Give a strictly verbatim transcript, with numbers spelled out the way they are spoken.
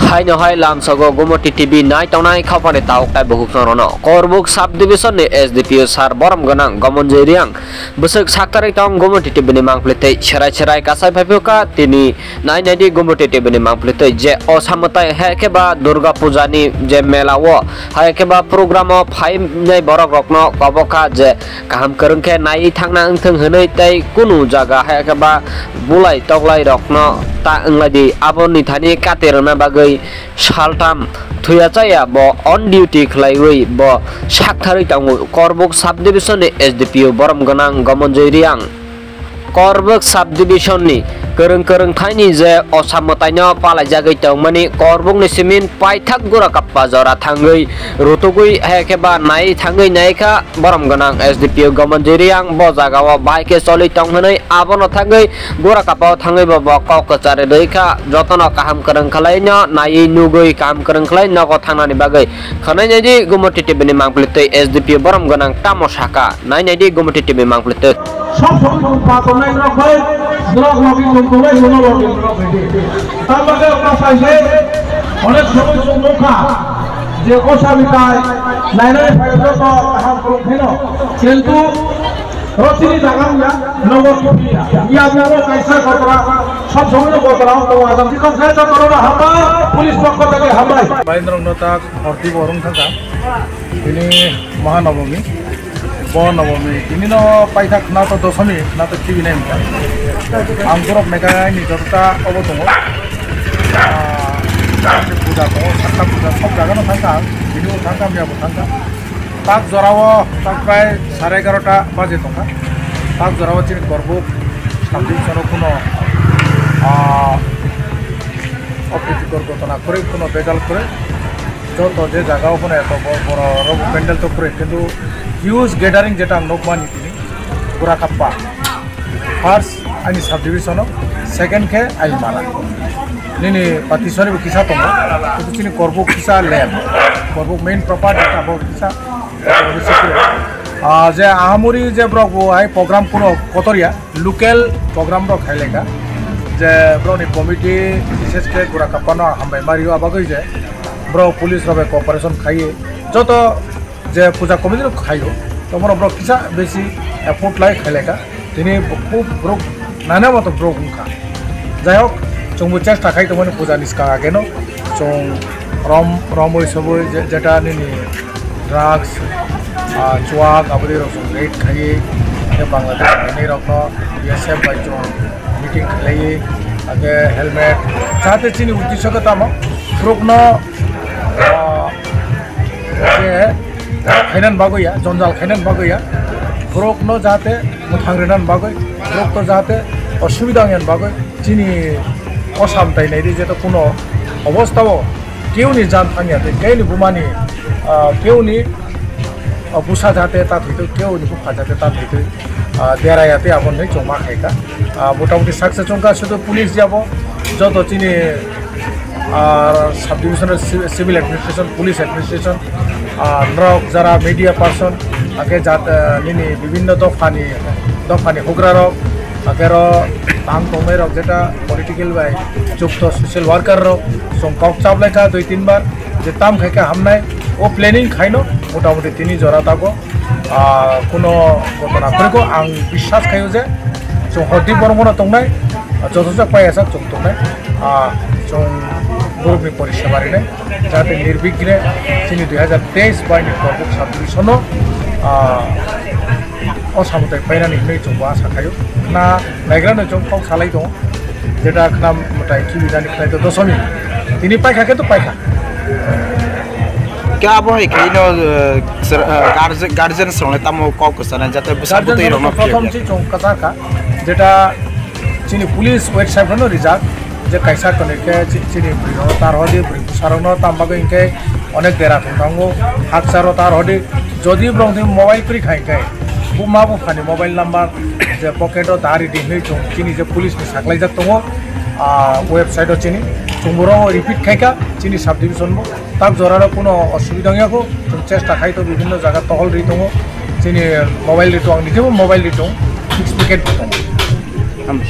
Haino hai lamsogo Gumoti T V nai tongnai khapani tauk tai bukhuk songrokno Korbuk subdivision ni S D P O sir borom gwnang Gomonjoi Riang bwswk saktarwi tong Gumoti T V ni mangpli tei serai serai kasai phaiphukha tini nai naidi Gumoti T V ni mangpli tei je o samwtai hai khe ba Durga Puja ni je mela o hai khe ba program o phainai borok rokno kobokha je kaham kwrwng khe naiwi thangna wngthung hwnwi tei kunu jaga hai khe ba bulai toklai rokno ta wnglaidi aboni thani kati rwna bagwi saltham thwiya chaya bo on duty khlaiwi bo saktharwi tongo Korbuk subdivision ni S D P O borom gwnang Gomonjoi Riang. Korbuk subdivision ni kwrwng kwrwng thaini je osa mwtaino palaijagwi tongmani Korbuk ni simin paithak Gurakappa jora thangwi rutugwi hai khe ba nai thangwi naikha borom gwnang S D P O Gomonjoi Riang bo jaga o bahai khe choli tong hwnwi abono thangwi Gurakappa o thangwi bo bo kok kwchari rwikha jotono kaham kwrwng khlaino naiwi nugwi kaham kwrwng khlai nogo thangnani bagwi khwnai naidi Gumoti T V ni mangpli tei S D P O borom gwnang tamo sakha. Nai naidi Gumoti T V mangpli tei. Sob sob chwng pa tongnai rok bai, borok logi chwng tongnai, bono logi borok bai di. Tambaga pa sai se, onek somoy chwng nukha, je osa bitai, nainani phai joto kaham khulum pheno. Kintu rotini jaga ya, nogo kiphilya. Ya nogo kaisa kotora, sob somoy no kotora, to ajam sikon sai to korona hamba, police pokho theke hambai. Baindrong no tak horti borong thangka. Ini Mahanabami. Bo Nabami, tini no paithak khna to dosomi, khna to khibi nai wngkha. Ang borok naikha aini jotota obo tongo. Ah, puja tongo, sakta puja, sob jaga no thangkha ang, bini bo thangkha, miya bo thangkha. Tak jora o, tak prai sare egarota baje tongkha. Tak jora o chini Korbuk, samjing sono kuno, ah, opritikor gotona kwrwi, kuno bejal kwrwi. Joto je jaga o phano eto bo-, borok rok pandal to kwrwi, kintu huge gathering jeta ang nukmani tini Gurakappa. First ani subdivision o, second khe ani mala. Nini Patiswari bo kisa tongo, kintu chini Korbuk kisa lem, Korbuk main proper jeta bo kisa. Ah, je ahamuri je borok bo hai program kuno kotorya, local program rok khailai kha. Je borokni committee, bises khe Gurakappa no hambai ma rio, abagwi je borok police rok bai cooperation khaiwi joto je puja committee rok khaio, tomono borok kisa besi effort lai khailai kha. Tini bo-, bo-, borok nana moto borok wngkha. Jai hok, chwngbo chesta khai tongmani puja ni swkang ageno. Chwng rom, romwi sobwi je-, jeta nini drugs, ah, chuak, aboni rok chwng raid khaiwi, hwnkhe Bangladesh ni rokno B S F bai chwng meeting khlaiwi, hwnkhe helmet, jahate chini uddesho khe tamo, borokno, ah, je khainani bagwi ya, jonjal khainani bagwi ya, borokno jahate mwthang rinani bagwi, borokto jahate osubida wngyani bagwi, chini o samtai naidi jeto kuno obostao keuni jan thangya tei keuni bumani, ah, keuni, ah, busa jahate ta thwitwi, keuni bupha jahate ta thwitwi, ah, deraya tei aboni chwng ma khaikha. Ah, motamoti saksa chwngkha sudu police yabo joto chini ah, sub-divisional ci-, civil administration, police administration, ah, norok jara media person, ake jat, ah, nini bibinno dophani, dophani hugrarok, ake ro tang tongnairok jeta political bai jukto social worker rok, chwng kok chaplaikha dui tin bar, je tam khaikha hamnai, o planning khaino motamoti tini jora tago. Ah, kuno gotona kwrwikgo ang biswas khaio je chwng hordi borok bono tongnai, ah, joto jak pai asak chwng tongnai, ah, chwng borokni pori seba rinai, jate nirbighne chini dui hazar teis baini Korbuk subdivision-o, ah, o samwtai painani hinwi chwngbo asa khaio. Na naigrano chwng kok salai tongo. Jeta khna mwtai khibi nani khlai to dosomi. Tini paikha khe to paikha. Khe abo hai khe ino, eh, sir, eh, guardian, guardian rokno tamo kok kwchana jate bwsa bwtwi rokno prothom phiyok ya. Si chwng kwchar kha, jeta chini police website phano rijak, je kaisa kwnwi khe chi-, chini bwrwi rokno tar hodi, bwrwi bwsa rokno tam bagwi hinkhe onek dera thwng thango, hakcharo tar hodi, jodi borok ni mobile kwrwi kha hinkhe, buma buphani mobile number je pocket o dari di hinwi chwng chini je police ni saklaijak tongo, ah, website o chini chwng borok repeat khaikha chini sub division bo tak jora rok kuno osubida wngya kho chwng chesta khai to bibhinno jaga tohol ri tongo chini mobile ri tong nijebo mobile ri tong fix wicket bo tongo.